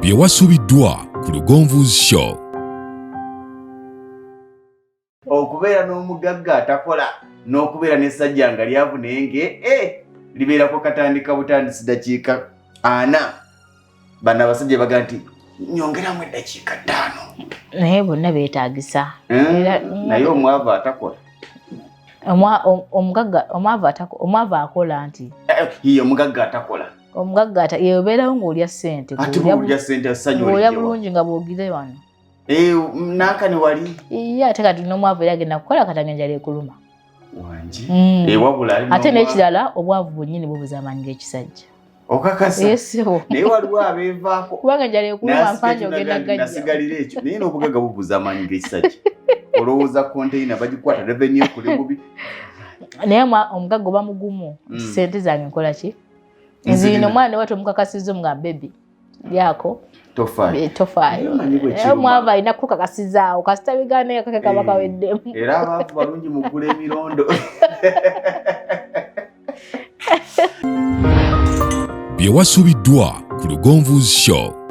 Bye wasubiddwa ku Lugonvu's Show. Okubeera n'omugagga atakola n'okubeera n'essajja nga lyavu naye nge eh, libeerako katandika butandisi dakiika 40. Bano abasajja baga nti nyongeramu eddakiika 5. Naye bonna beetaagisa. Naye omwavu atakola. Omugagga omwavu akola nti. Ye omugagga atakola. Omugagga ata yeobeerawo ng'olya ssente. Ate bw'olya ssente essanyu olya bulungi nga bw'ogire wano. Nankani wali. Ye ate kati n'omwavu era agenda kukola kati enjala ekuluma. Wangi. Wabula ate n'ekirala obwavu bwennyini bubuza amaanyi g'ekisajja. Okakasa. Naye waliwo abeevaako. Kubanga enjala ekuluma mpanja ogenda gajja. Nasigalira ekyo. Naye n'obugagga bubuza amaanyi g'ekisajja. Olowooza konteyina bagikwata revenue ekole bubi. Naye omugagga oba mugumu. Ssente zange nkola ki? Nzino omwana we tomukakasizza omuga baby. Lyako. Tofaayo. Tofaayo. Omwavu alina kukakasizaawo kasita bigaana akake kaba kaweddemu. Era abaavu balungi mugula emirondo. Bye wasubiddwa ku Lugonvu's Show.